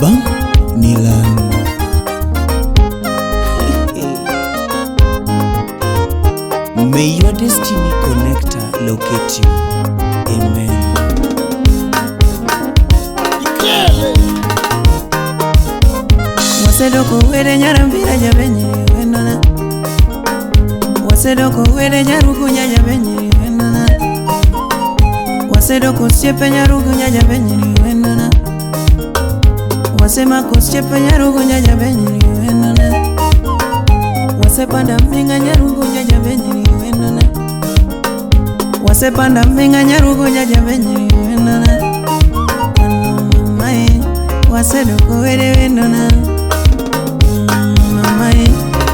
Baba Nilan. May your destiny connector locate you. Amen. Wasedoko were nyarambira jabenyiri wendona. Wasedoko were nyarugunya jabenyiri wendona. Wasedoko siepe nyarugunya jabenyiri wendona. Wasemako siepe nyarugunya jabenyiri wendona. Wasepanda minga nyarugunya jabenyiri wendona. Wasepanda minga nyarugunya jabenyiri wendona. Mamae wasedoko were wendona.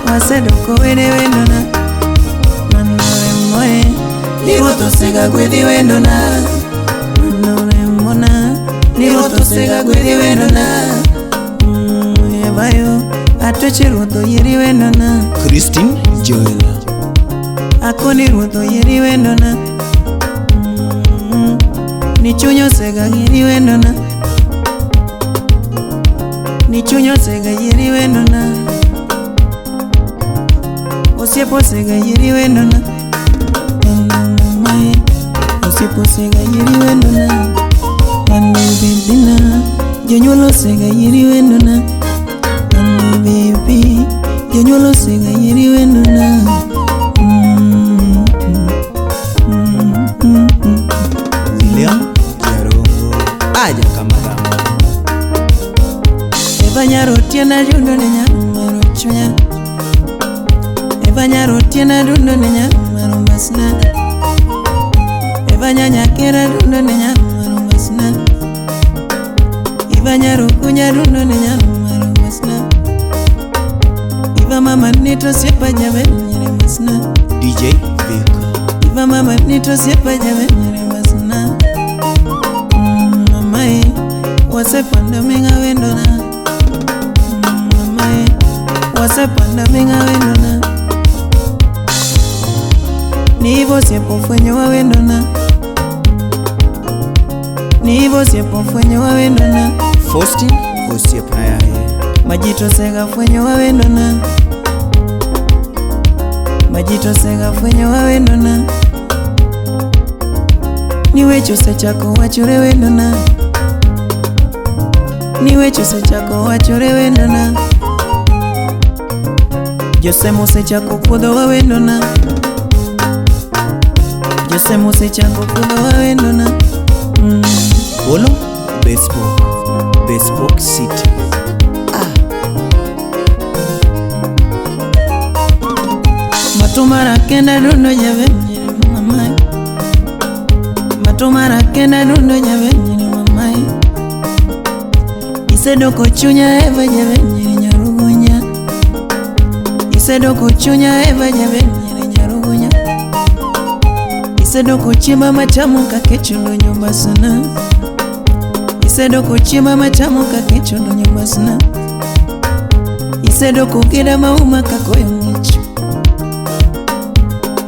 Wasedoko were wendona. Manore moe niruto sega gwedhi wendona. Manore mona niruto sega gwedhi wendona. Ebayo atoche ruto yeri wendona. Christine Joel. Akoni ruto yeri wendona. Nichunyo sega yeri wendona. Nichunyo sega yeri wendona. Osiepo sega yeri wendona. Mamae osiepo sega yeri wendona. Mano bebina jonyuolo sega yeri wendona. Mano bebi jonyuolo sega yeri wendona. William Jarongo. Aja kamarama. Eva nyarotiena jundo ne nyamaro chunya. Eva nyarotiena dundo ne nyamaro masna. Eva nyanyakera dundo ne nyamaro masna. Eva nyarukunya dundo ne nyamaro masna. Eva mama nito siepa jabenyere masna. DJ Vic. Eva mama nito siepa jabenyere masna. Mamae wasepanda minga wendona. Mamae wasepanda minga wendona. Nivo siepo fwenyo wawendona. Nivo siepo fwenyo wawendona. Faustin Osiepa yaye. Majito sega fwenyo wawendona. Majito sega fwenyo wawendona. Niwe chose chako wachure wendona. Niwe chose chako wachure wendona. Jose mose chako kudo wawendona. Jose mose chako kudo wawendona. Bolo Bespoke. Bespoke City. Matumara kenda dundo jabenyiri mamae. Matumara kenda dundo jabenyiri mamae. Isedoko chunya eva jabenyiri nyarugunya. Isedoko chunya eva jabenyiri nyarugunya. Isedoko chimba matamu kakechundo nyumba sana. Isedoko chimba matamu kakechundo nyumba sana. Isedoko keda mauma kakoyo ngicho.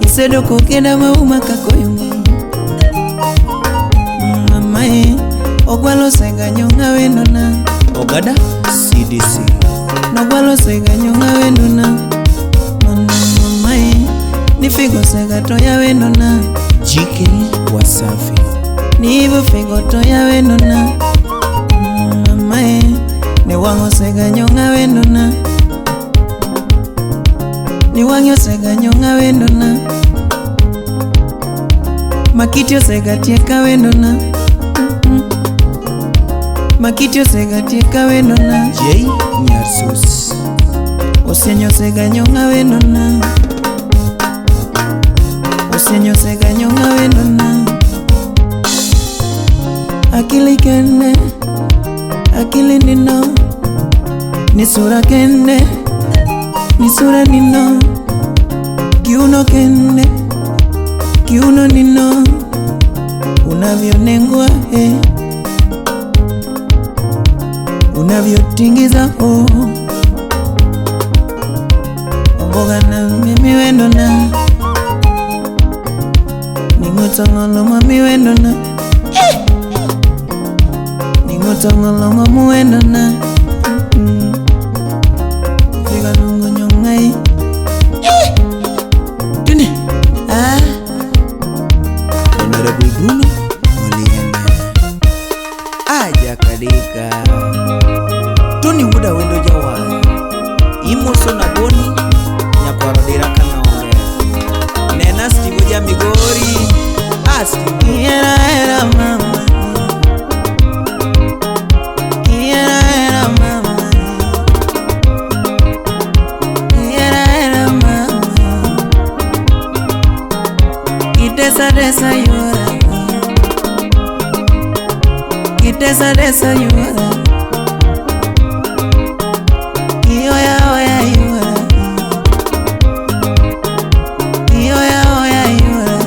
Isedoko keda mauma kakoyo ngicho. Mamae ogwalo sega nyonga wendona. Ogada CDC. Nogwalo sega nyonga wendona. Mamae nifigo sega toya wendona. GK Wasafi. Nivo figo toya wendona. Mamae ne wango sega nyonga wendona. Ni wangyo sega nyonga wendona. Makitio sega tieka wendona. Makitio sega tieka wendona. J Nyarsus. Osenyo sega nyonga wendona. Osenyo sega nyonga wendona. Akili kende, akili nino. Ni sura kende, ni sura nino. Kiuno kende, kiuno nino. Unavyonengwa unavyotingiza oh. Omboga na mimi wendona. Ningotongolo mami wendona. Ningotongolo mamu wendona. Tony Nyakwaro Dira Kanonge. Nena Steve ja Migori. Ah, Steve. Ihera hera mama, ihera hera mama, ihera hera mama, kitesa desa yura, kitesa desa yura, ioya oya yura, ioya oya yura.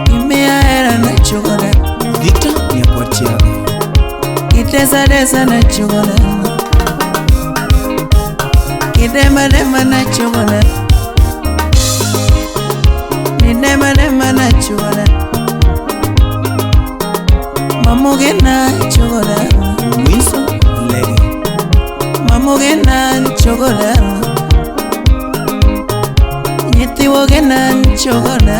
Imiya hera nachogola, Victor Nyakwatiaga. kitesa desa nachogola, kidema dema nachogola, nidema dema nachogola, mamuge nachogola, Winston Lege. mamuge nachogola, nyithiwoge nachogola,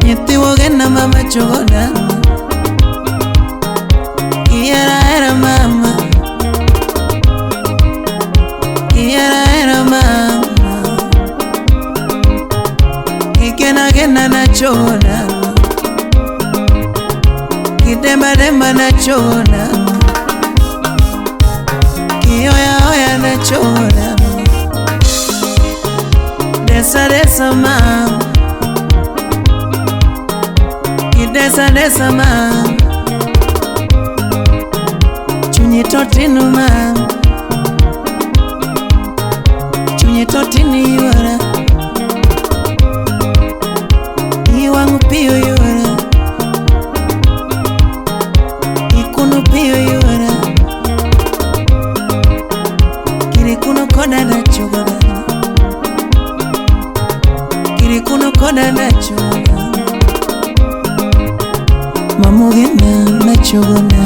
nyithiwoge na mama chogola, ihera hera mama, ihera hera mama, kikenagena nachogola, kidembademba nachogola, kiyoyaoya nachogola, desa desa mama, kidesa desa mama, chunyi totino mama, chunyi totini yuora, iwang'o piyo yuora, ikuno piyo yuora, kirikuno koda nachogola, kirikuno koda nachogola, mamugena nachogola.